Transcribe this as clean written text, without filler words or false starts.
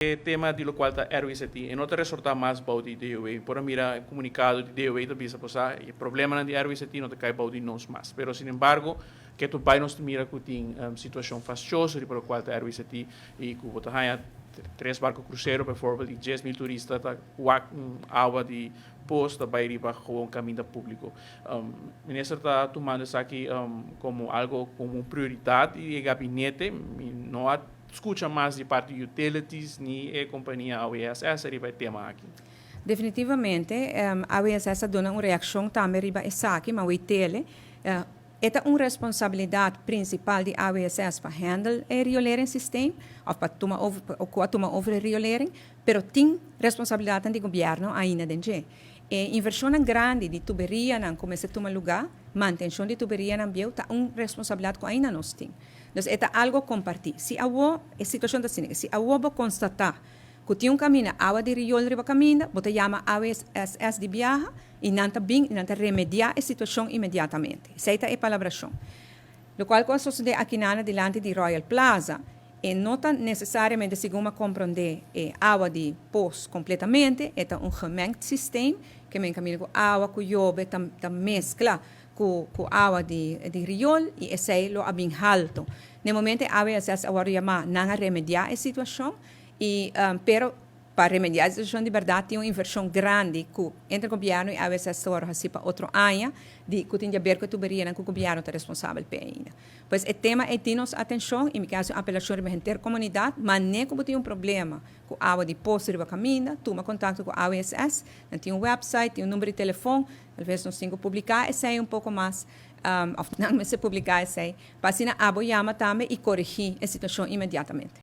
E tema di locual ta RWZT e no ta resorta mas bou di DOW. Por a mira e comunicado di DOW ta bisa por sa e problemanan di RWZT no ta cay bou di nos mas. Pero sinembargo ke tur bay nos ta mira cu tin situacion fastioso riba locual ta RWZT y cu bo ta haya tres barco crucero bijvoorbeeld y 10,000 turista ta wak un awa di pos ta bay riba gewoon caminda publico. Minister ta tumando esaki como algo como un prioridad di e gabinete. Mi no a skucha mas di parti utilities ni e kompania AWSS riba e tema aki. Definitivamente, AWSS a duna un reakshon tambe riba esaki, ma wei tele. E ta un responsabilidat prinsipal di AWSS pa handle e rioleringssysteem òf pa tuma over, ku a tuma over e riolering, pero tin responsabilidatnan di gobièrnu ainda den dje. E invershonnan grandi di tuberianan ku mester tuma lugá, mantenshon di tuberianan bieu ta un responsabilidat ku ainda nos tin. Dus e ta algo kompartí. Si awo, e situashon ta asina, si awo bo konstatá ku tin un kaminda awa di riol riba kaminda, bo ta yama AWSS di biaha i nan ta bin i nan ta remediá e situashon inmediatamente. Esei ta e palabrashon. Lokual ku a sosodé akinana dilanti di Royal Plaza, e no ta nesesariamente, segun mi a komprondé, e awa di pos kompletamente, e ta un gemengd systeem, ke men kaminda ku awa ku yobe ta ta meskla ku ku awa di di riol i esei lo a bin halto. Na e momento e AWSS a wòrdu yamá, nan a remediá e situashon i pero pa remediá e situashon di bèrdat tin un invershon grandi ku entre gobièrnu i AWSS ta wòrdu hasí pa otro aña di ku tin di aber ku e tuberianan ku gobièrnu ta responsabel p'e ainda. Pues e tema ei tin nos atenshon i mi ke hasi un apelashon riba henter komunidat, manera ku bo tin un problema ku awa di poso riba kaminda, tuma kontakto ku AWSS, nan tin un wèpsait, tin un number di telefon. Tal ves nos tin ku publiká esei un poko mas, òf nan mester publiká esei, pa asina abo yama tambe i korigí e situashon inmediatamente.